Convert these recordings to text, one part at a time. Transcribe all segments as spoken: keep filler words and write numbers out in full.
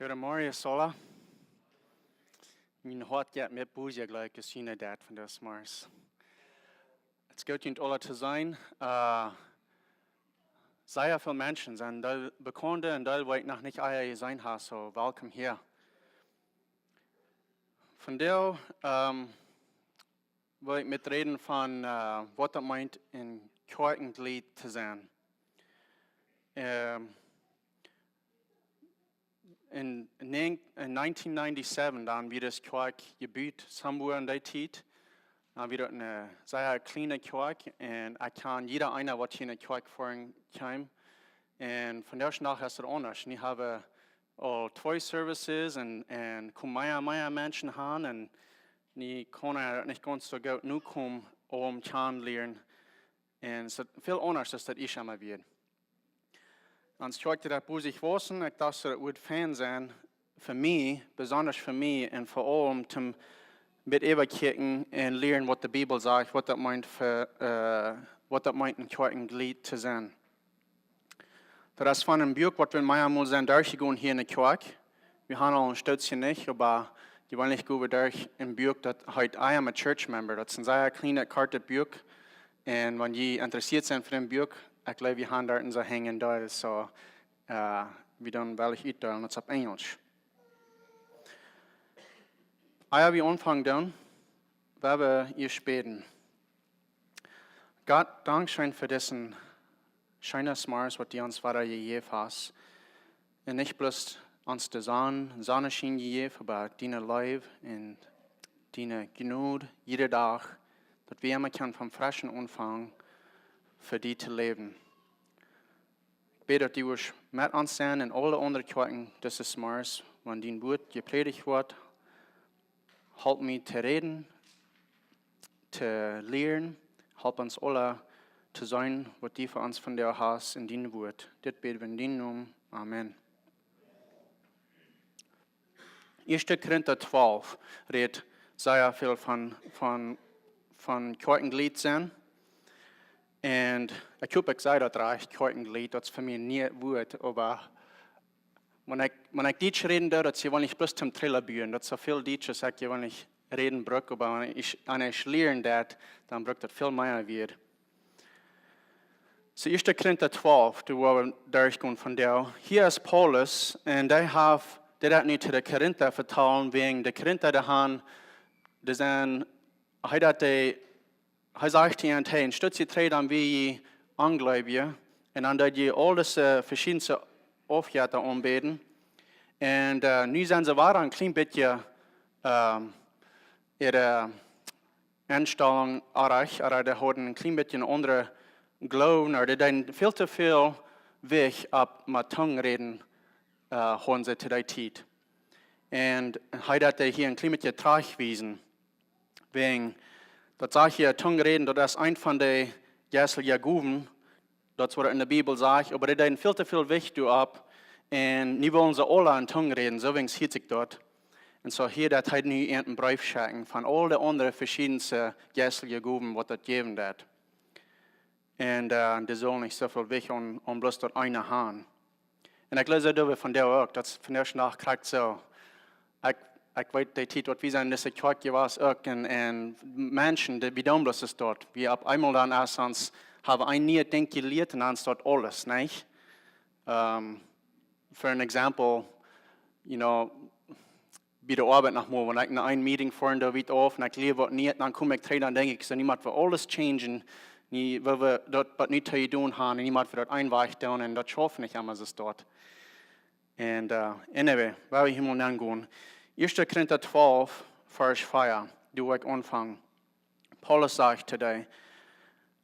Goedemorjen, Sola. Mien Hoat jeit met Buja jlikj, es jie daut vondoag zemorjes. Et es goot, junt aula to seenen. Äh, sea väl Menschen sent, deel Bekaunde un deel, waut ekj noch nich aula jeseenen hab, so welcome hia. Vondoag, ähm, well ekj met räden von, äh, waut daut meent, een Kjoakjenjlied to sennen. Ähm, en, näin-, en nineteen ninety-seven, dan wia daut Kjoakj jebut, somewhere en dee Tiet. Dan wia daut eene sea kjliene Kjoakj un ekj kjan jieda eena, waut hia enne Kjoakj väaren kjeem. Un vondoag dän Dach es et aundasch. Nu hab wie aul twee services un, un komen mea, mea Menschen aun un nu kaun et nich gaunz soo goot nu komen, om kjanen lieren. Un et es väl aundasch aus daut ieescht emol wia. Ons Kjoakj daut bosich wausen, ekj docht, et wudd fein sennen, fa mie, besonda fa mie un fa aulem, om met äwakjikjen un lieren, waut de Bibel sajcht, waut daut meent fa, äh, waut daut meent, een Kjoakjenjlied to sennen. Daut es von een Buak, waut wie mea mol sent derchjegonen hia enne Kjoakj. Wie haben aul een Stootje nich, oba jeweenlich go wie derch een Buak, daut heet I Am a Church Member. Daut es een sea kjlienet, kortet Buak. Un wan jie interessieet sent fa een Buak, ekj jleew, wie haben doa een soo henjen doa. So, äh, wie doonen well ekj utdeelen, daut es opp Enjlisch. Ea wie aunfangen doonen, well wie ieescht bäden. Gott, dankscheen fa disen scheenen Morjes, waut du ons wada jejäft hast. Un nich bloos ons de Sonn, Sonnenschien jejäft, oba diene Leew un diene Jnod jieda Dach, daut wie emma kjennen von fresch aunfangen, fa die to läwen. Ekj bäd, daut du wurscht met ons sennen un aule aundre Kjoakjen dise Morjes, wan dien Wuat jeprädicht woat. Halp mie to räden, to lieren, halp ons aula to seenen, waut du fa ons vondoag hast en dien Wuat. Dit bäd wie en dienen Nomen. Amen. Ieeschte Korinta twalf rät sea väl von, von, von Kjoakjenjlied sennen. Un ekj hop, ekj saj daut rajcht, Kjoakjenjlied, daut es fa mie een niet Wuat, oba wan ekj, wan ekj Dietsch räden doo, daut es jeweenlich bloos toom Trilla buen. Daut es soo väl Dietsch, aus ekj jeweenlich räden bruk, oba wan ekj, wan ekj lieren daut, dan brukt daut väl mea Wieed. So, ieeschte Korinta twalf, doa woa wie derchgonen vondoag. Hia es Paulus, un dee haft, dee haft nu to de Korinta vetalen, wäajen de Korinta, dee han, dee sent, hee daut dee, hee sajcht hia, hee, een Stootje trigj dan wia jie Onjleewje, un dan deed jie aul dise, äh, veschiedne Aufjetta aunbäden. Un, äh, nu sent see wada een kjlien bät, ähm, äare Enstalunk aundasch, ooda dee hauden een kjlien bät een aundren Gloowen, ooda dee deeden väl too väl Wicht opp met Tongen räden, äh, hauden see to dee Tiet. Un hee daut hia een kjlien bät trajchtwiesen. Wäajen, daut sajcht hia, Tongen räden, daut es eent von de jeistelje Gowen, daut es waut en de Bibel sajcht, oba dee deeden väl too väl Wicht doaropp. Un nu wullen see aula en Tongen räden, soo wäajen hieet sikj daut. Un soo hia daut hee nu een Breef schekjen von aul de aundre veschiedne jeistelje Gowen, waut daut jäwen deed. Un, äh, dee sullen nich soo väl Wicht aun, aun bloos daut eene han. Un ekj jleew, daut wie vondoag uk, daut es vondoag noch krakjt soo. Ekj, ekj weet, dee Tiet, waut wie sent en dise Kjoakj jewast uk, un, un Menschen, dee, wie doonen bloos daut. Wie opp eemol dan, aus ons, haben een niet Dinkj jelieet un dan es daut aules, nich? Ähm, for an example, you know, bie de Oabeit noch mol, wan ekj no een Meeting foaren doo, wiet auf, un ekj lia waut niet, dan kom ekj trigj, dan denkj ekj, soo, nu mott wie aules changen, nu, waut wie daut, waut nu to doonen haben, un nu mott wie daut eefach doonen, un daut schauft nich emma soo doa. Un, äh, anyway, woa wie hia mol aungonen. Ieeschte Korinta twalf, Varsch vea, doa woa ekj aunfangen. Paulus sajcht to dee,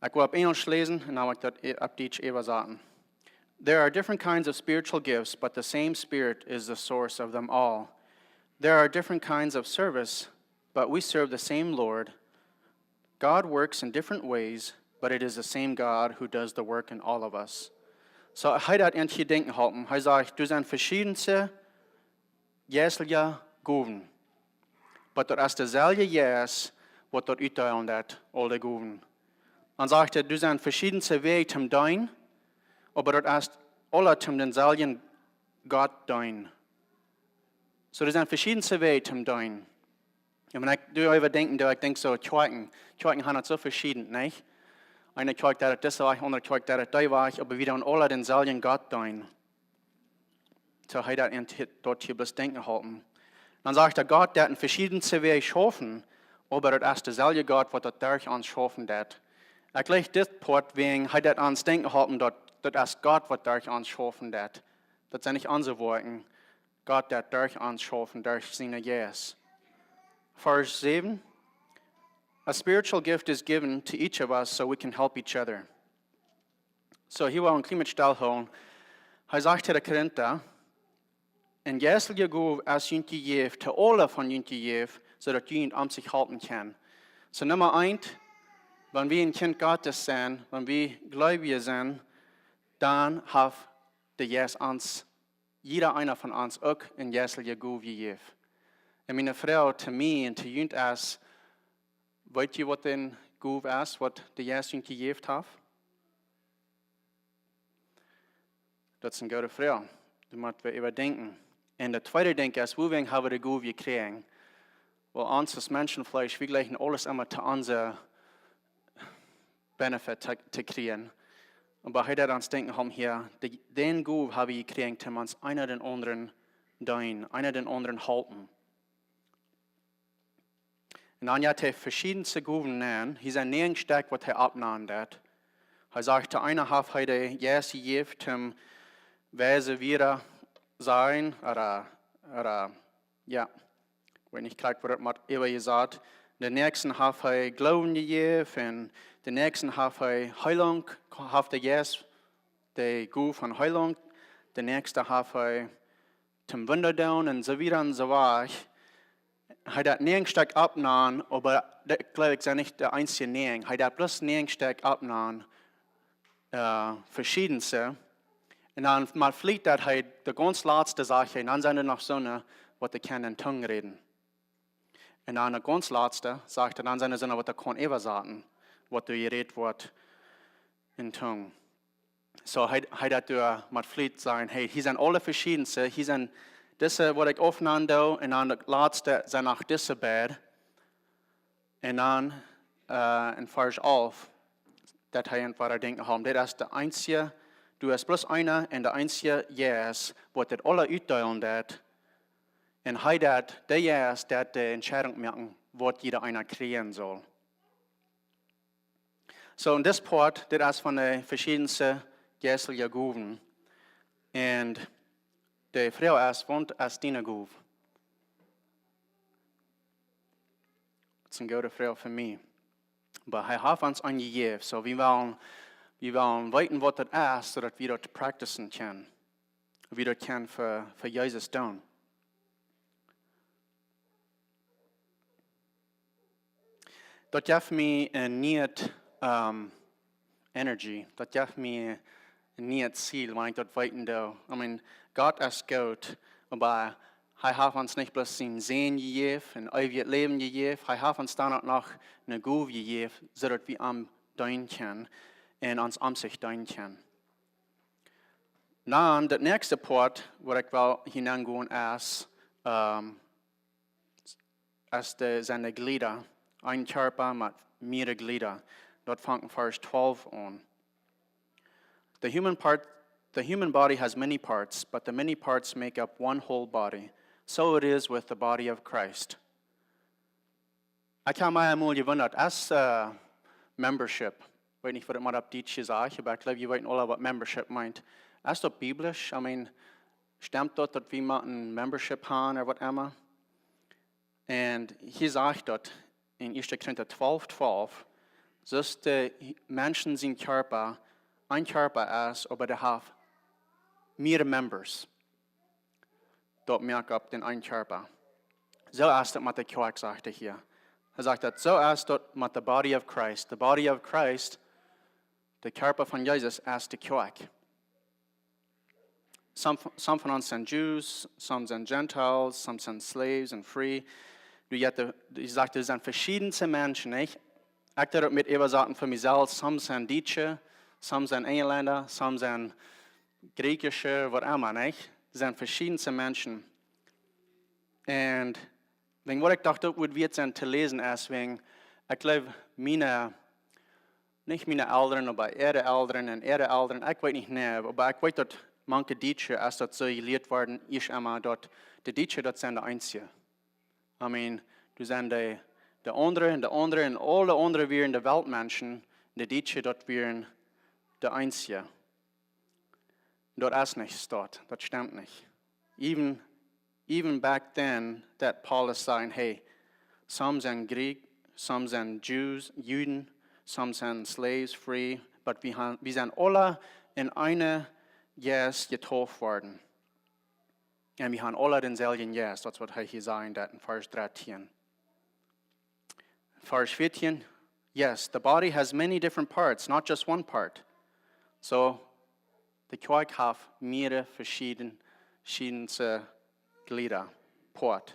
ekj woa opp Enjlisch läsen un dan woa ekj daut e-, opp Dietsch äwasaten. There are different kinds of spiritual gifts, but the same Spirit is the source of them all. There are different kinds of service, but we serve the same Lord. God works in different ways, but it is the same God who does the work in all of us. So, hee daut en Jedanken hoolen. Hee sajcht, doa sent veschiedne jeistelje Gowen. But daut es deeselwje Jeist, waut daut utdeelen deed, aul de Gowen. Dan sajcht hee, doa sent veschiedne Wäaj toom deenen, oba daut es aula toom dänselwjen Gott deenen. Soo, doa sent veschiedenste Wäaj toom deenen. Un wan ekj doaräwa denkjen doo, ekj denkj soo, Kjoakjen, Kjoakjen han daut soo veschieden, nich? Eene Kjoakj deit daut dise Wajch, aundre Kjoakj deit daut dee Wajch, oba wie doonen aula dänselwjen Gott deenen. Soo hee daut en, daut hia bloos denkjen halpen. Dan sajcht hee, Gott deit en veschiedenste Wäaj schaufen, oba daut es deselwje Gott waut daut derch ons schaufen deit. Ekj jleich dit Poat wäajen, hee deit ons denkjen halpen daut, daut es Gott waut derch ons schaufen deit. Daut sent nich onse Woakjen. Gott deit derch ons schaufen, derch sienen Jeist. Varsch säwen. A spiritual gift is given to each of us so we can help each other. Soo, hia well ekj een kjlien bät stellhoolen. Hee sajcht to de Korinta, eene jeistelje Gow es junt jejäft, to aule von junt jejäft, soo daut jie junt omsich halpen kjennen. Soo, Numma eent, wan wie een Kjint Gottes sent, wan wie Gleubje sent, dan haft de Jeist ons, jieda eena von ons uk eene jeistelje Gow jejäft. Un miene Froag to mie un to junt es, weet jie waut eene Gow es, waut de Jeist junt jejäft haft? Daut es eene goode Froag. Doa motten wie äwa denkjen. Un daut tweede Dinkj es, wuawäajen hab wie de Gow jekjräajen? Well, ons aus Menschenfleesch, wie jleichen aules emma to onse Benefit to, to kjrieen. Oba hee deit ons denkjen, hia, de, dän Gow hab wie jekjräajen, toom ons eena dän aundren deenen, eena dän aundren halpen. Un dan jeit hee veschiedenste Gowen aun. Hia sent näajen Stekj waut hee oppnanen deit. Hee sajcht, to eena haft hee de Jeist jejäft toom weise Wieed sajen, ooda, ooda, jo, ekj weet nich krakjt waut daut mott äwajesat. De näakjsten haft hee Gloowen jejäft, un de näakjsten haft hee Heelunk, haft de Jeist de Gow von Heelunk. De näakjsten haft hee toom Wunda doonen, un soo wieda un soo wajch. Hee deit näajen Stekj oppnanen, oba daut, jleew ekj, sent nich de eensje näajen. Hee deit bloos näajen Stekj oppnanen, äh, veschiedenste. Un dan mau veleicht daut hee de gaunz latste sajcht, un dan sent doa noch soone, waut dee kjennen en Tungen räden. Un dan de gaunz latste sajcht hee, dan sent doa soone, waut dee kaun äwasaten, waut doa jerät woat en Tungen. Soo, hee, hee deit doa mau veleicht sajen, hey, hia sent aule veschiedenste, hia sent dise, waut ekj oppnanen doo, un dan de latste sent noch dise beid. Un dan, äh, en Varsch alf, daut hee een poa Dinja haft. Dit es de eensje, doa es bloos eena un de eensje Jeist, waut dit aula utdeelen deit. Un hee deit, de Jeist deit de Entscheidunk moaken, waut jieda eena kjrieen saul. Soo, en dit Poat, dit es von de veschiedenste jeistelje Gowen. Un de Froag es, waut es diene Gow? Daut es eene goode Froag fa mie. Oba hee haft ons eent jejäft. Soo, wie wellen, wie wellen weeten, waut daut es, soo daut wie daut practicen kjennen. Wie daut kjennen fa, fa Jesus doonen. Daut jeft mie een nieet, ähm, Energy. Daut jeft mie een nieet Ziel, wan ekj daut weeten doo. I mean, Gott es goot, oba hee haft ons nich bloos sienen Sän jejäft, een eewjet Läwen jejäft. Hee haft ons dan uk noch eene Gow jejäft, soo daut wie am deenen kjennen un ons omsich deenen kjennen. Dan, daut näakjste Poat, waut ekj well hia aungonen, es, ähm, es de, sent de Jlieda. Een Kjarpa met mearere Jlieda. Daut fangt en Varsch twalf aun. The human part, the human body has many parts, but the many parts make up one whole body. So it is with the body of Christ. Ekj hab mie eemol jewundat, es, äh, membership. Weet nich, waut daut mau opp Dietsch es, oba ekj jleew, jie weeten aula, waut membership meent. Es daut biblisch? I mean, stemt daut, daut wie motten membership haben ooda waut emma? Un hia sajcht daut en Ieeschte Korinta twalf twalf, soo aus de Menschen sien Kjarpa een Kjarpa es, oba dee haft mearere members. Daut moakt opp dän eenen Kjarpa. Soo es daut met de Kjoakj, sajcht hee hia. Hee sajcht daut, soo es daut met de body of Christ. The body of Christ, de Kjarpa von Jesus, es de Kjoakj. Some, some von ons sent Jews, some sent Gentiles, some sent slaves and free. Du, jie, du, hee sajcht, doa sent veschiedenste Menschen, nich? Ekj deed uk met äwasaten fa mie selfst. Some sent Dietsche, some sent Enjlenda, some sent Jrieekjische, waut emma, nich? Doa sent veschiedenste Menschen. Un wäajen waut ekj docht, daut wudd wieet sennen to läsen, es wäajen, ekj jleew, miene, nich miene Elren, oba äare Elren un äare Elren, ekj weet nich nä, oba ekj weet daut mank de Dietsche, aus daut soo jelieet worden es emma, daut de Dietsche, daut sent de eensje. I mean, doa sent de, de aundre un de aundre un aul de aundre wieren de Weltmenschen, de Dietsche, daut wieren de eensje. Daut es nich soo, daut stemt nich. Even, even back then, daut Paulus säd, hey, some sent Grieken, some sent Jews, Juden, some sent slaves, free, but wie han, wie sent aule en eenen Jeist jedeept worden. Un wie han aule dänselwjen Jeist, daut es waut hee hia säd en Varsch drettieen. Verse fifteen, yes, the body has many different parts, not just one part. So, de Kjoakj haft mehrere veschieden-, veschiedene Glieder, Poat.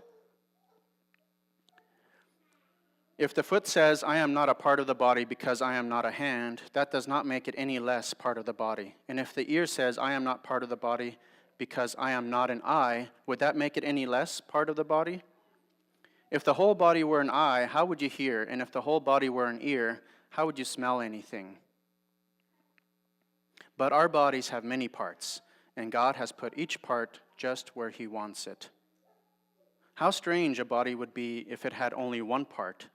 If the foot says, "I am not a part of the body because I am not a hand," that does not make it any less part of the body. And if the ear says, "I am not part of the body because I am not an eye," would that make it any less part of the body? If the whole body were an eye, how would you hear? And if the whole body were an ear, how would you smell anything? But our bodies have many parts, and God has put each part just where He wants it. How strange a body would be if it had only one part.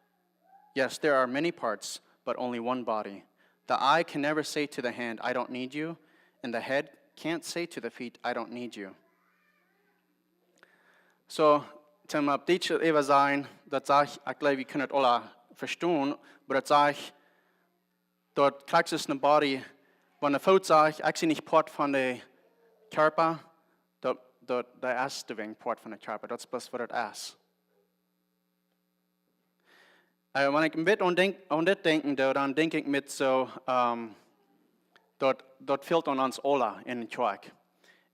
Yes, there are many parts, but only one body. The eye can never say to the hand, "I don't need you," and the head can't say to the feet, "I don't need you." So, toom opp Dietsch äwa sajen, daut sajcht, ekj jleew, wie kjennen daut aule vestonen, oba daut sajcht, daut krakjt soo aus een body, wan de Foot sajcht, ekj sie nich Poat von de Kjarpa, daut, daut, daut es de Wing Poat von de Kjarpa, daut es bloos waut daut es. Äh, wan ekj een bät aun denkj, aun dit denkjen doo, dan denkj ekj met soo, ähm, daut, daut fält aun ons aule en de Kjoakj.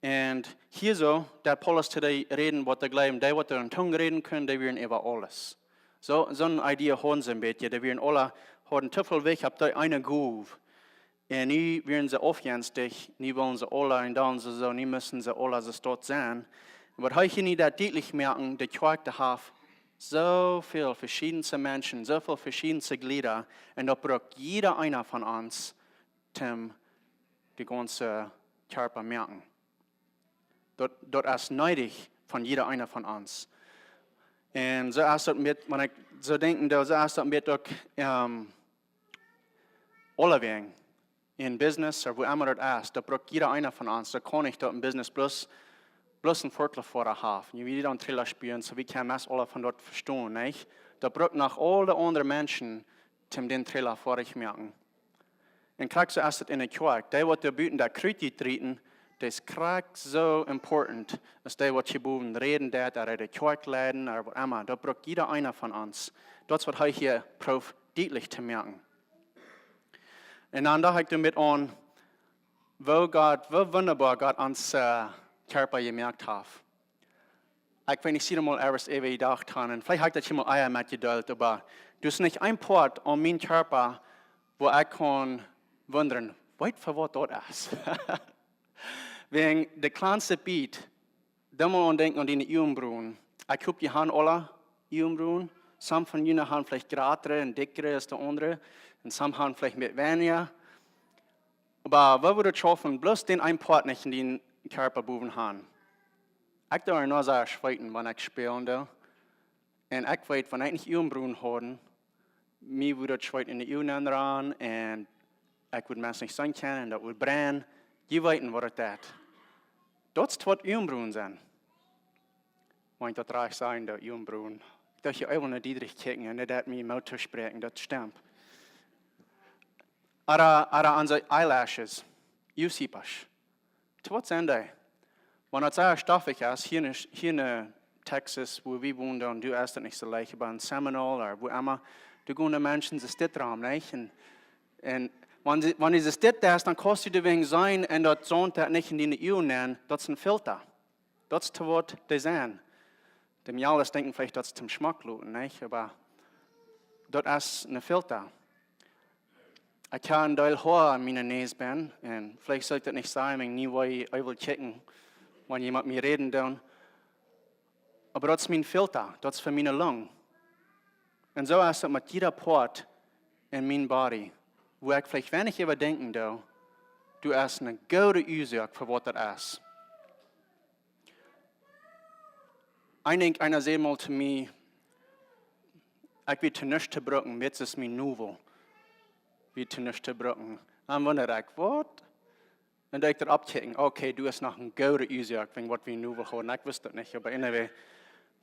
Un hia soo, daut Paulus to dee räden, waut dee jleewen, dee waut en Tungen räden kunnen, dee wieren äwa aules. Soo, soon Idee hauden see een bät, dee wieren aule, hauden too väl Wicht opp dee eene Gow. Un nu wieren see aufjenstich, nu wullen see aule, un dan see soo, nu musten see aule soo stoakj sennen. Waut hee hia nu daut dietlich moaken, de Kjoakj dee haft soo väl veschiedne Menschen, soo väl veschiedne Glieda, un daut brukt jieda eena von ons, toom de gaunze Kjarpa moaken. Daut, daut es needich von jieda eena von ons. Un soo es daut met, wan ekj soo denkjen doo, soo es daut met uk, ähm, aulewäajen. En business, ooda wua emma daut es, daut brukt jieda eena von ons. Daut kaun nich daut een business bloos, bloos een forklift Foara haft. Jie wieren dan Trailer spieren, soo wie kjennen meist aule von daut vestonen, nich? Daut brukt noch aul de aundre Menschen, toom dän Trailer foadich moaken. Un krakjt soo es daut en de Kjoakj. Dee waut doa buten daut Krut utdrieejen, dee es krakjt soo important aus dee waut hia bowen räden deit, ooda de Kjoakj leiden, ooda waut emma. Daut brukt jieda eena von ons. Daut es waut hee hia proowt dietlich to moaken. Un dan docht ekj doamet aun, woo Gott, woo wundaboa Gott ons, äh, Kjarpa jemoakt haft. Ekj weet nich, sie mol ever äwa jedocht han, un veleicht hab ekj daut hia mol ea metjedeelt, oba doa es nich een Poat aun mien Kjarpa, wua ekj kaun wundren, weet fa waut daut es. Wäajen de kjlanste Bät, dan mott eena denkjen aun dee Uagenbrunen. Ekj hop, jie han aule Uagenbrunen. Some von junt han veleicht jratre un dikjre aus de aundre. Un some han veleicht met weinja. Oba woo wudd daut schaufen, bloos dän een Poat nich en dän Kjarpa bowen han? Ekj doo noch sea schweeten, wan ekj spälen doo. Un ekj weet, wan ekj nich Uagenbrunen haud, mie wudd daut Schweet en de Uagen nenrannen un ekj wudd meist nich seenen kjennen un daut wudd brennen. Jie weeten waut daut deit. Daut es waut Uagenbrunen sent. Wan ekj daut rajcht saj, daut Uagenbrunen. Ekj docht, jie wellen no Diedrich kjikjen un dee deed mie Moot toospräakjen, daut stemt. Ooda, ooda onse eyelashes, Uagenpiepasch. To waut sent dee? Wan daut sea stoffich es, hia en, hia en Texas, wua wie wonen, dan es daut nich soo leicht, oba en Seminole ooda wua emma, doa gonen de Menschen, see sitten doa rom, nich? Un, un wan see, wan see sitten doa, dan kaust du de Wenj seenen un daut Saunt daut nich en diene Uagen nenn, daut es een Filter. Daut es to waut dee sent. De Mejales denkjen veleicht daut es toom schmock loten, nich? Oba daut es een Filter. Ekj hab een Deel Hoa aun miene Näs bennen, un veleicht saul ekj daut nich sajen, wan jie mie eewel kjikjen, wan jie met mie räden doonen. Oba daut es mien Filter, daut es fa miene Lung. Un soo es daut met jieda Poat en mien Body, wua ekj veleicht weinich äwa denkjen doo, doa es eene goode Uasoak fa waut daut es. Ekj denkj, eena säd mol to mie, ekj wia to nuscht to brucken, mits es mien Nuwel wia to nuscht to brucken. Dan wundad ekj, waut? Un dan deed ekj daut oppkjikjen, okay, doa es noch eene goode Uasoak, wäajen waut wie nu wellen haben. Ekj wist daut nich, oba anyway,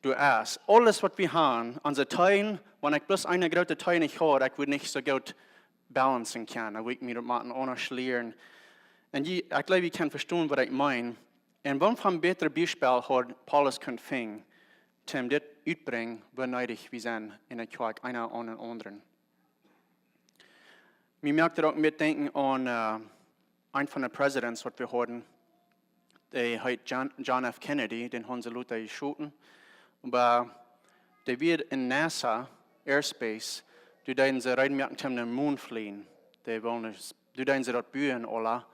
doa es. Aules waut wie haben, onse Teen, wan ekj bloos eene groote Tee nich haud, ekj wudd nich soo goot balancen kjennen, dan wudd ekj mie daut motten aundasch lieren. Un jie, ekj jleew, jie kjennen vestonen waut ekj meen. Un waut fa een bätret Biespel haud Paulus kunt finjen, om dit utbrinjen, woo needich wie sent en de Kjoakj, eena aun dän aundren. Mie moakt daut uk met denkjen aun, äh, een von de Presidents waut wie hauden. Dee heet John, John F. Kennedy, dän haben see lota jeschoten. Oba dee wia en NASA Airspace, doa deeden see reed moaken om no dän Mon to flieen. Dee wullen, doa deeden see daut buen aula.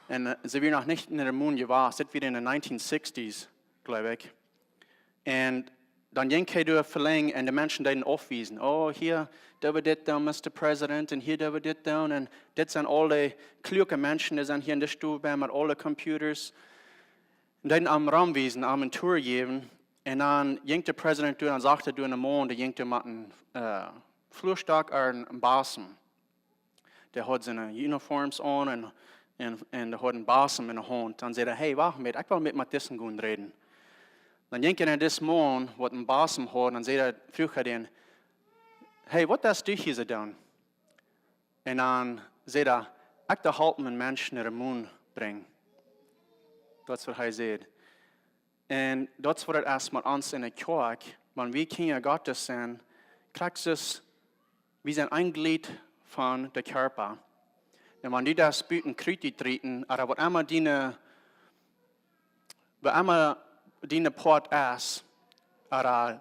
Un, äh, see wia noch nich en dän Mon jewast. Dit wia en de nineteen sixties, jleew ekj. Un dan jinkj hee doa velenjd un de Menschen deeden aufwiesen. Oh, hia, doo wie dit doonen, Mister President, un hia doo wie dit doonen. Un dit sent aul de kluake Menschen, dee sent hia en de Stow bie met aule Computers. Un deeden am romwiesen, am eene Tour jäwen. Un dan jinkj de President doa un sajcht doa een Maun, dee jinkj doa met een, äh, Fluastock un een Basem. Dee haud siene Uniforms aun un, un, un dee haud een Basem en de Haunt. Dan säd hee: "Hey, wacht met, ekj well met, met disen gonen räden." Dan jinkj hee no disen Maun, waut een Basem haud, un säd hee, fruach hee dän: "Hey, waut deist du hia soo doonen?" Un dan säd hee: "Ekj doo halpen Menschen no dän Mon brinjen." Daut es waut hee säd. Un daut es waut daut es met ons en de Kjoakj, wan wie Kjinja Gottes sent, Christus, wie sent een Glied von dän Kjarpa. Un wan du deist buten Kjrut trieten, ooda waut emma diene, waut emma diene Poat es, ooda,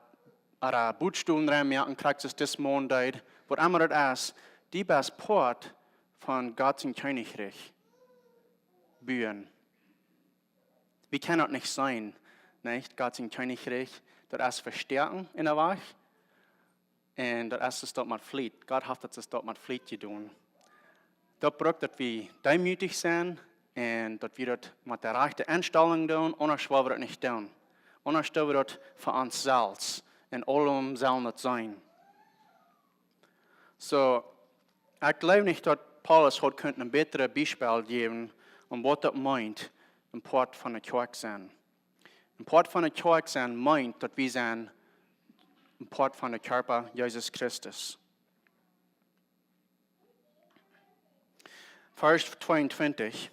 ooda Buttstolen rein moaken, Christus disen Maun deed, waut emma daut es, du best Poat von Gott sien Kjennichrikj buen. Wie kjennen daut nich seenen, nich? Gott sien Kjennichrikj, daut es vestoaken en de Wajch. Un daut es daut met Fliet. Gott haft daut daut met Fliet jedonen. Daut brukt daut wie deemootich sent un daut wie daut met de rajchte Enstalunk doonen, aundasch woa wie daut nich doonen. Aundasch doo wie daut fa ons selfst un aulem sellen daut seenen. Soo, ekj jleew nich daut Paulus haud kunt een bätret Biespel jäwen, om waut daut meent, een Poat von de Kjoakj sennen. Een Poat von de Kjoakj sennen meent daut wie sent een Poat von dän Kjarpa Jesus Christus. Varsch tweeuntwintich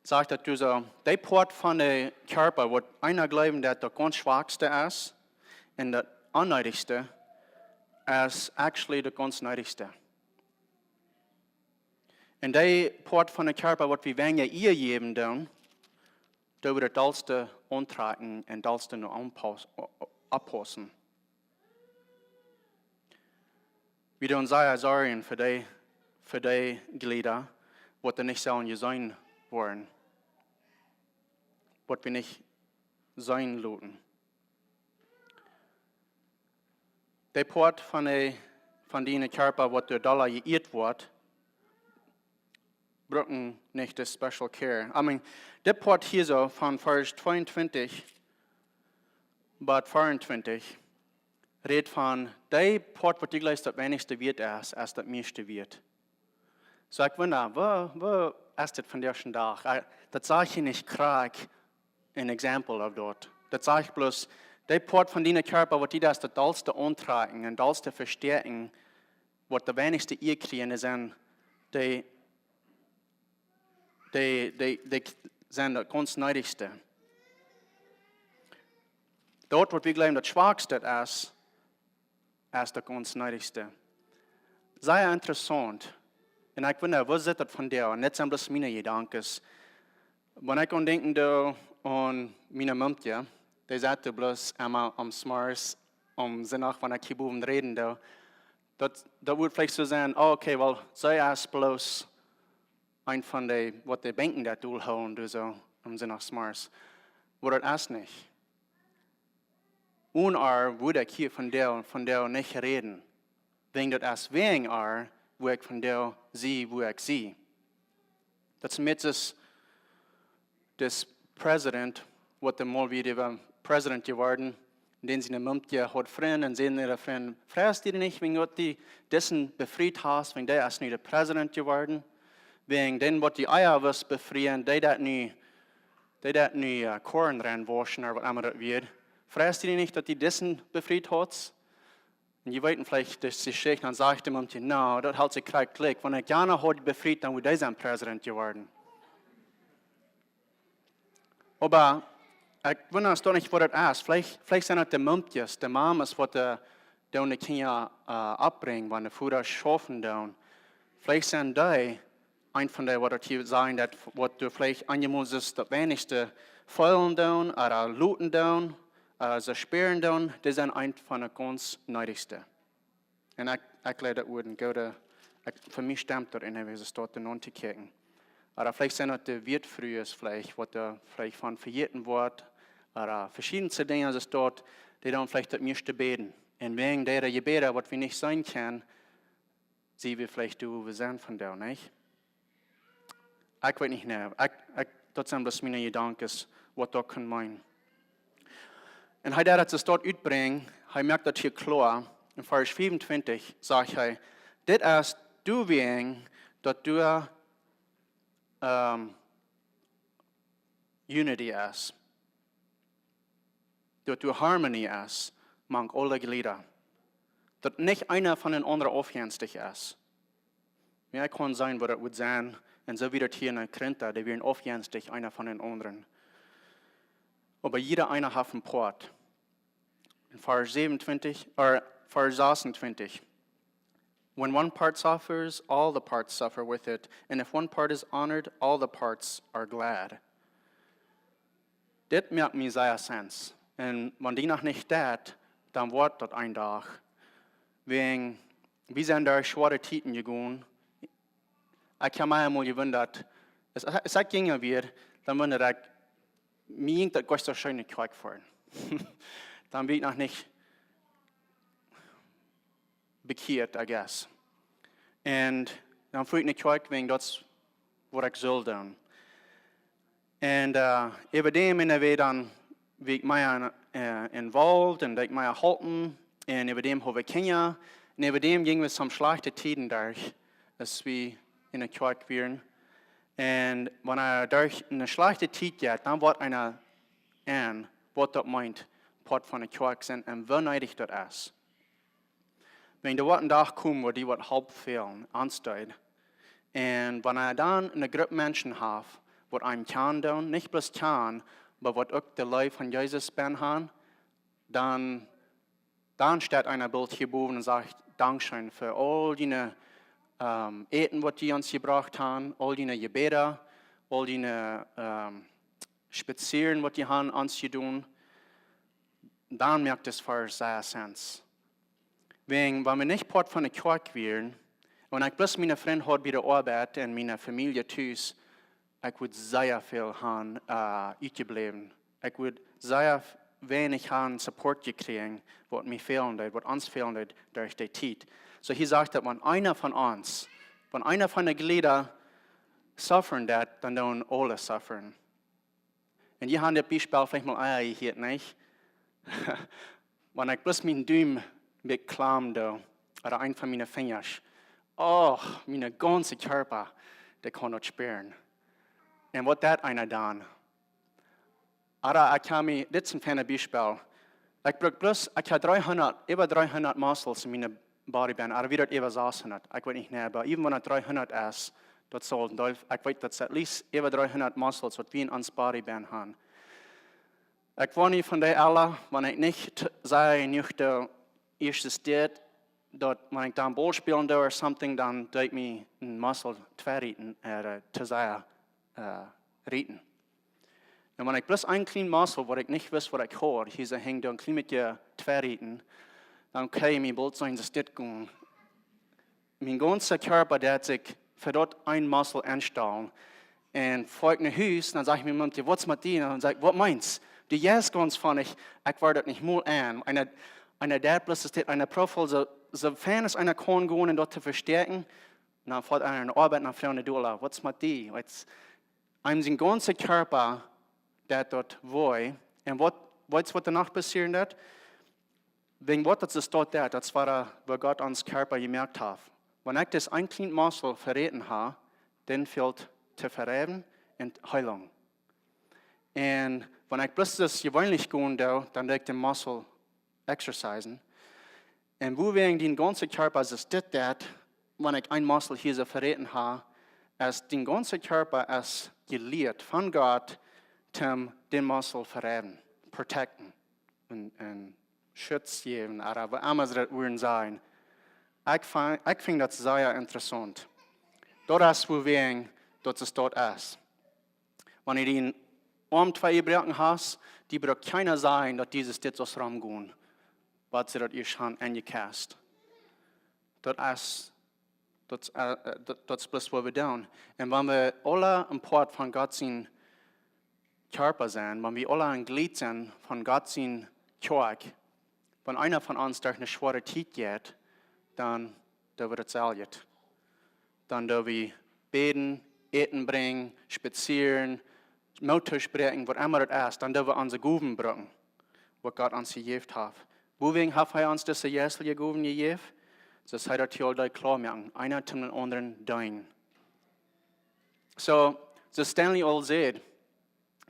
sajcht daut doa soo, dee Poat von dän Kjarpa, waut eena jleewen deit daut gaunz schwakste es un daut onneedichste, es actually daut gaunz needichste. Un dee Poat von dän Kjarpa, waut wie weinja Ea jäwen doonen, doo wie daut dollste auntrakjen un dollste no aunpaus-, o-, o-, oppaussen. Wie doonen sea sorjen fa dee, fa dee Jlieda, waut doa nich sellen jeseenen woaren, waut wie nich seenen loten. Dee Poat von dee, von dän Kjarpa, waut doa dolla jeieet woat, brucken nich de special care. I mean, dee Poat hia soo von Varsch tweeuntwintich bat veeauntwintich rät von dee Poat, waut du jleefst daut weinichste wieet es, es daut mieeschte wieet. Soo, ekj wunda, woo, woo es dit vondoag dän Dach? Ah, daut saj ekj nich krakjt een example of daut. Daut saj ekj bloos, dee Poat von dän Kjarpa, waut die daut dollste auntrakjen un dollste vestoaken, waut de weinichste Ea kjrieen, sent dee, dee, dee, dee sent daut gaunz needichste. Daut, waut wie jleewen daut schwakste es, es daut gaunz needichste. Sea interessaunt. Un ekj wunda, woo sitt daut vondoag? Un dit sent bloos miene Jedanken. Wan ekj aun denkjen doo aun miene Mumkje, dee sat doa bloos emma aum Morjes, aum Sindach, wan ekj hia bowen räden doo. Daut, daut wudd veleicht soo sennen, oh, okay, well, see es bloos eent von dee, waut de Benkjen daut dol hoolen, doo soo, aum Sindach Morjes. Oba daut es nich. Onen ar wudd ekj hia vondoag, vondoag nich räden. Wäajen daut es wäajen ar, wua ekj vondoag sie, wua ekj sie. Daut es met dis President, waut de mol wia äwa President jeworden, dän siene Mumkje haud Frind un säd äa Frind: Freist du nich, wäajen daut du disen befriet hast, wäajen dee es nu de President jeworden? Wäajen dän, waut du ea wurscht befrieen, dee daut nu, dee daut nu, äh, Korn reinwauschen, ooda waut emma daut wia. Freist du nich, daut du disen befriet hast? Un jie weeten veleicht, daut de Jeschicht, dan sajcht de Mumkje: Na, daut haud sikj krakjt jlikj. Wan ekj jana haud befriet, dan wudd dee sien President jeworden. Oba ekj wunda, es daut nich waut daut es? Veleicht, veleicht sent daut de Mumkjes, de Mamas, waut de, de de Kjinja, äh, oppbrinjen, wan de Vodasch schaufen doonen. Veleicht sent dee eent von dee, waut daut hia sajen, daut waut du veleicht eenjemol sitst, daut weinichste feelen doonen, ooda loten doonen, ooda see spieren doonen, dee sent eent von de gaunz needichste. Un ekj, ekj leid daut Wuat en goode, ekj, fa mie stemt daut en, woo see daut dan aun to kjikjen. Ooda veleicht sent daut de Wieetfrues, veleicht, waut doa veleicht von vejäten woat, ooda veschiedne Dinja, es daut, dee dan veleicht daut mieeschte bäden. Un wäajen dee Jebäda, waut wie nich seenen kjennen, sie wie veleicht doa, wua wie sent vondoag, nich? Ekj weet nich, nä. Ekj, ekj, daut sent bloos miene Jedanken, waut daut kaun meenen. Un hee deed daut soo doa utbrinjen, hee moakt daut hia kloa. En Varsch fiefuntwintich sajcht hee: Dit es doawäajen, daut doa, ähm, Unity es. Daut doa Harmonie es mank aule Jlieda. Daut nich eena von dän aundren aufjenstich es. Mea kaun sennen, waut daut wudd sennen, un soo wia daut hia en Korinta, dee wieren aufjenstich, eena von dän aundren. Oba jieda eena haft een Poat. En Varsch säwenuntwintich, ooda Varsch sasuntwintich: When one part suffers, all the parts suffer with it, and if one part is honored, all the parts are glad. Dit moakt mie sea Sinn. Un wan dee noch nich deit, dan woat daut een Dach. Wäajen, wie sent doa schwoare Tieden jegonen. Ekj hab mie eemol jewundat, aus, aus ekj jinja wia, dan wundad ekj, mie jinkj daut goanich soo scheen no Kjoakj foaren. Dan wia ekj noch nich bekjieet, I guess. Un dan foa ekj no Kjoakj, wäajen daut es waut ekj sull doonen. Un, äh, äwa däm, un dan wia ekj mea, äh, involved, un deed mea halpen, un äwa däm haud ekj Kjinja, un äwa däm jinj wie toom schlajchte Tieden derch, aus wie enne Kjoakj wieren. Un wan eena derch eene schlajchte Tiet jeit, dan woat eena en, waut daut meent, Poat von de Kjoakj sennen un woo needich daut es. Wäajen doa woat een Dach komen, wua die waut Help fälen, ons deit. Un wan eena dan eene Grupp Menschen haft, waut eenem kjanen doonen, nich bloos kjanen, oba waut uk de Leew von Jesus benn haben, dan, dan steit eena boolt hia bowen un sajcht: Dankscheen fa aul june, ähm, Äten, waut jie ons jebrocht haben, aul june Jebäda, aul june, ähm, Spazieren, waut jie haben ons jedonen. Dan moakt dis Varsch sea Sinn. Wäajen, wan wie nich Poat von de Kjoakj wieren, un ekj bloos miene Frind haud bie de Oabeit un miene Famielje tus, ekj wudd sea väl haben, äh, utjebläwen. Ekj wudd sea f-, weinich haben Support jekjräajen, waut mie fälen deed, waut ons fälen deed derch dee Tiet. Soo hia sajcht daut, wan eena von ons, wan eena von de Jlieda suffern deit, dan doonen aule suffern. Un jie haben dit Biespel veleicht mol ea jehieet, nich? Wan ekj bloos mienen Dum bekjlamen doo, ooda eent von miene Finjasch, och, mien gaunza Kjarpa, dee kaun daut spieren. Un waut deit eena dan? Ooda ekj hab mie, dit es een fein Biespel. Ekj bruk bloos, ekj hab dreehundat, äwa dreehundat Muscles en miene body benn, ooda wia daut äwa sashundat, ekj weet nich mea, oba even wan et dreehundat es, daut saul een Deel, ekj weet daut es at least äwa dreehundat Muscles, waut wie en ons body benn haben. Ekj woa nich von dee aula, wan ekj nich t-, sie nich de ieeschte Städ, daut wan ekj dan Ball spälen doo or something, dan deit mie een Muscle twei rieten, äh, to sea, äh, rieten. Un wan ekj bloos een kjlien Muscle, waut ekj nich wist waut ekj haud, hia soo hinj doa een kjlien bät twei rieten, dan kaun mie boolt sennen, daut dit gonn. Mien gaunza Kjarpa deit sikj fa daut een Muscle enstalen. Un foa ekj no Hus, dan saj ekj miene Mom: "Waut es met die?" Un dan saj ekj: "Waut meens?" Du jeist gaunz von, ekj, ekj woa daut nich mol aun. Eena, eena deit bloos, es dit eena Profil, soo, soo fein aus eena kaun gonen un daut to vestäakjen. Un dan fält eena enne Oabeit, dan froagen dee: "Dula, waut es met die?" Weetst, eenem sien gaunza Kjarpa deit daut wee. Un waut, weetst waut doano passieren deit? Wäajen waut daut soo steit, daut, daut es woo, woo Gott ons Kjarpa jemoakt haft. Wan ekj dis een kjlien Muskel veräten hab, dan fält to vereewen un Heilunk. Un wan ekj bloos daut jeweenlich doonen doo, dan doo ekj dän Muskel exercisen. Un wuawäajen dien gaunza Kjarpa es dit, daut, wan ekj een Muskel hia soo veräten hab, es dien gaunza Kjarpa es jelieet von Gott, om dän Muskel vereewen, protecten un, un Schutz jäwen, ooda waut emma see daut wudden sajen. Ekj fin-, ekj finj daut sea interessaunt. Daut es wuawäajen daut soo steit es. Wan du dien Oarm twee jebroaken hast, die brukt kjeena sajen daut Jesus dit soo romgonen, waut see daut ieescht han enjekjast. Daut es, daut, äh, äh, daut, daut es bloos waut wie doonen. Un wan wie aule een Poat von Gott sien Kjarpa sent, wan wie aule een Jleet sent von Gott sien Kjoakj, wan eena von ons derch eene schwoare Tiet jeit, dan doo wie daut selwje. Dan doo wie bäden, Äten brinjen, spazieren, Moot toospräakjen, waut emma daut es, dan doo wie onse Gowen brucken, waut Gott ons jejäft haft. Wuawäajen haft hee ons dise jeistelje Gowen jejäft? Soo aus hee daut hia aul deed kloa moaken, eena dän aundren deenen. Soo, soo aus Stanley aul säd,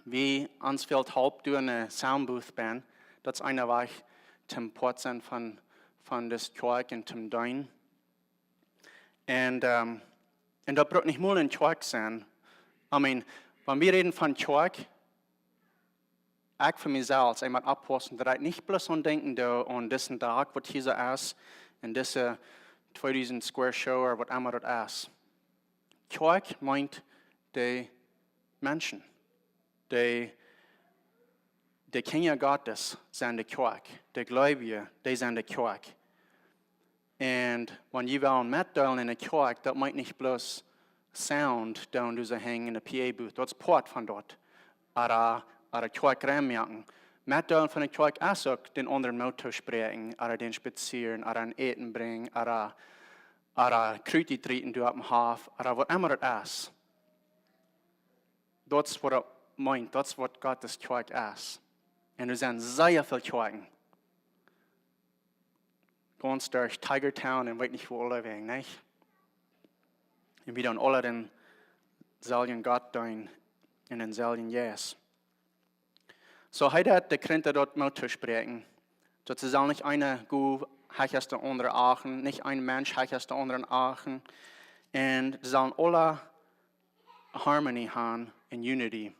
wie ons fält Help doa enne Soundbooth benne, daut es een Wajch toom Poat sennen von, von dise Kjoakj un toom deenen. Un, ähm, un daut brukt nich mol eene Kjoakj sennen. I mean, wan wie räden von Kjoakj, ekj fa mie selfst, ekj mott oppaussen daut ekj nich bloos aun denkjen doo aun disen Dak waut hia soo es, un dise tweedusent square show ooda waut emma daut es. Kjoakj meent de Menschen. De, de Kjinja Gottes sent de Kjoakj. De Gleubje, dee sent de Kjoakj. Un wan jie wellen metdeelen enne Kjoakj, daut meent nich bloos Sound doonen, dise hangen enne P A booth. Daut es Poat von daut. Ooda, ooda Kjoakj rein moaken. Metdeelen von de Kjoakj es uk dän aundren Moot toospräakjen, ooda dän spazieren, ooda een Äten brinjen, ooda, ooda Krut utrieten doa oppem Hoff, ooda waut emma daut es. Daut es waut et meent, daut es waut Gott siene Kjoakj es. Un doa sent sea väl Kjoakjen. Gaunz derch Tiger Town un weet nich wua aulawäajen, nich? Un wie doonen aula dänselwjen Gott deenen un dänselwjen Jeist. Soo hee deed de Korinta daut Moot toospräakjen, daut see sellen nich eena Gow hecha aus de aundre achten, nich een Mensch hecha aus de aundre achten. Un see sellen aula Harmony han un Unity.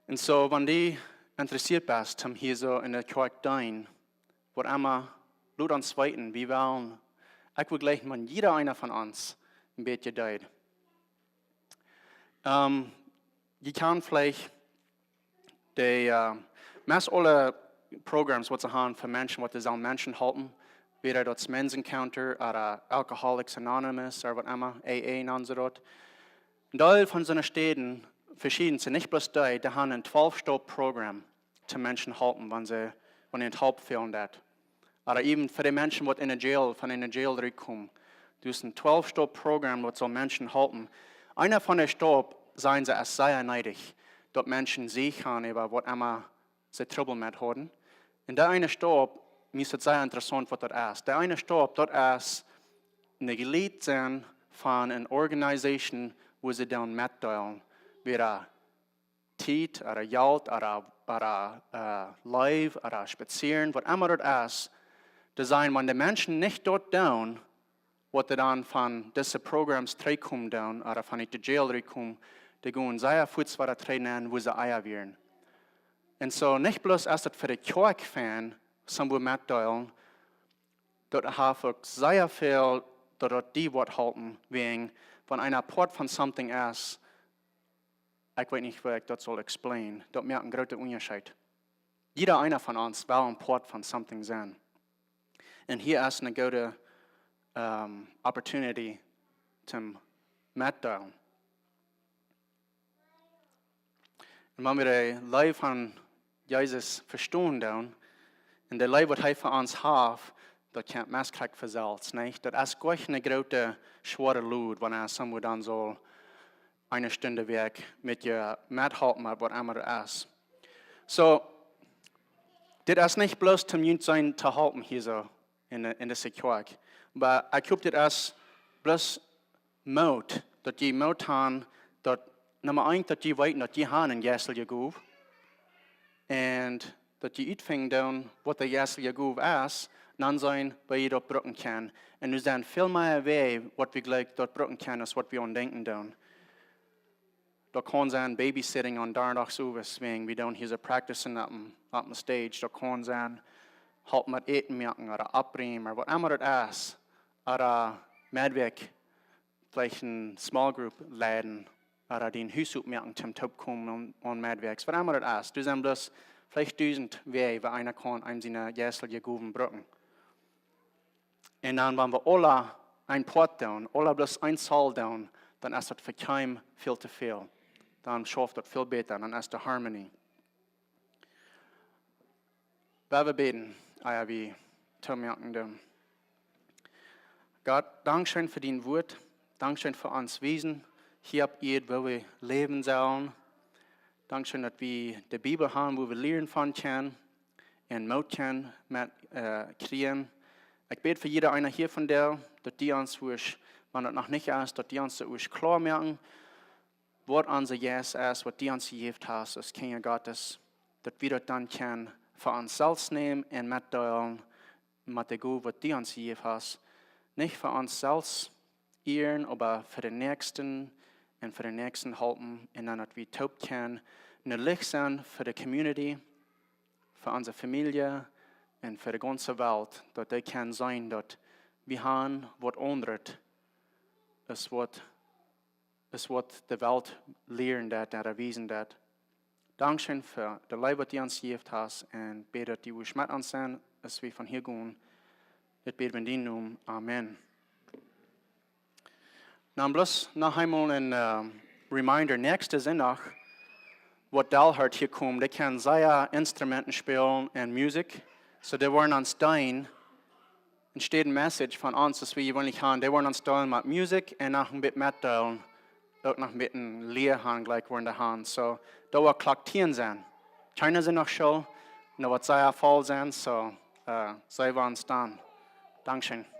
Un soo, wan du interessieet best, om hia soo enne Kjoakj deenen, waut emma, lot ons weeten, wie wellen, ekj wudd jleichen wan jieda eena von ons een bät deed. Ähm, jie kjennen veleicht de, äh, meist aule Programs waut see han fa Menschen, waut see sellen Menschen halpen, wada daut es Men's Encounter, ooda Alcoholics Anonymous, ooda waut emma, A A nanen see daut. Een Deel von soone Städen, veschiedne, nich bloos dee, dee han een twalf Step Program, toom Menschen halpen, wan see, wan an Help fälen deit. Ooda even fa de Menschen waut enne Jail, von enne Jail trigjkomen. Doa es een twalf Step Program waut saul Menschen halpen. Eena von de Step, sajen see, es sea needich, daut Menschen seenen kjennen äwa waut emma see Trubbel met hauden. Un dee eene Step, mie es et sea interessaunt waut daut es. Dee eene Step, daut es een Jleet sennen von eene Organisation, wua see dan metdeelen, wada Tiet, ooda Jelt, ooda, ooda, äh, Leew, ooda spazieren, waut emma daut es, to sennen, wan de Menschen nich daut doonen, waut see dan von dise Programs trigjkomen doonen, ooda von de Jail trigjkomen, dee gonen sea fuaz wada trigj nenn, wua see ea wieren. Un soo, nich bloos es daut fa de Kjoakj fein, soo waut metdeelen, daut haft uk sea väl, daut daut die waut halpen, wäajen, wan eena Poat von something es, ekj weet nich woo ekj daut saul explain, daut moakt een grooten Unjascheet. Jieda eena von ons well een Poat von something sennen. Un hia es eene goode, ähm, opportunity toom metdeelen. Un wan wie de Leew von Jesus vestonen doonen, un de Leew waut hee fa ons haft, daut kjemt meist krakjt von selfst, nich? Daut es nich eene groote, schwoare Load, wan eena dan saul eene Stund wajch met je methalpen met waut emma et es. So, dit es nich bloos om junt sennen to halpen hia soo enn de, enn dise Kjoakj. Oba ekj hop dit es bloos Moot, daut jie Moot haben, daut Numma eent, daut jie weeten daut jie haben eene jeistelje Gow. Un daut jie utfinjen doonen waut de jeistelje Gow es, dan seenen woo jie daut brucken kjennen. Un doa sent väl mea Wäaj waut wie jlikj daut brucken kjennen aus waut wie aun denkjen doonen. Daut kaun sennen babysitting aun Donnadachs Owes, wäajen wie doonen hia soo practicen opp een, opp een stage. Daut kaun sennen halpen met Äten moaken ooda oppräumen, ooda waut emma et es. Ooda Medwäakj veleicht eene small group leiden, ooda dien Hus oppmoaken, toom toopkomen aun, aun Medwäakjs, waut emma et es. Doa sent bloos veleicht dusent Wäaj woo eena kaun eenem siene jeistelje Gowen brucken. Un dan, wan wie aula een Poat doonen, aula bloos een Saul doonen, dan es daut fa kjeenem väl to väl. Dan schauft daut väl bäta, dan es de Harmonie. Lot ons bäden, ea wie toopmoaken doonen. Gott, dankscheen fa dien Wuat. Dankscheen fa ons Wiesen hia opp Ieed, woo wie läwen sellen. Dankscheen daut wie de Bibel haben, woo wie lieren von kjennen un Moot kjennen met, äh, kjrieen. Ekj bäd fa jieda eena hia vondoag, daut du ons wurscht, wan et noch nich es, daut du ons daut wurscht kloa moaken, waut onse Jeist es, waut du ons jejäft hast aus Kjinja Gottes, daut wie daut dan kjennen fa ons selfst nämen un metdeelen met de Gow waut du ons jejäft hast. Nich fa ons selfst ieren, oba fa dän Näakjsten un fa dän Näakjsten halpen. Un dan daut wie toop kjennen een Licht sennen fa de community, fa onse Famielje un fa de gaunze Welt, daut dee kjennen seenen daut wie haben waut aundret es waut, es waut de Welt lieren deit un wiesen deit. Dankscheen fa de Leew waut du ons jejäft hast un bäd daut du wurscht met ons sennen aus wie von hia gonen. Dit bäd wie enn dienen Nomen. Amen. Dan bloos noch eemol een, äh, reminder. Näakjsten Sindach woat Dalhart hia komen. Dee kjennen sea Instrumenten spälen un Musikj. So dee woaren ons deenen, enne Städ eene Message von ons, aus wie jeweenlich haben, dee woaren ons deenen met Musikj un noch een bät metdeelen, uk noch een bät Lia haben, jlikj woaren dee haben. So, daut woat Klock tieen sennen. Kjeena sent noch School, nu woat sea voll sennen, so, äh, seenen wie ons dan. Dankscheen.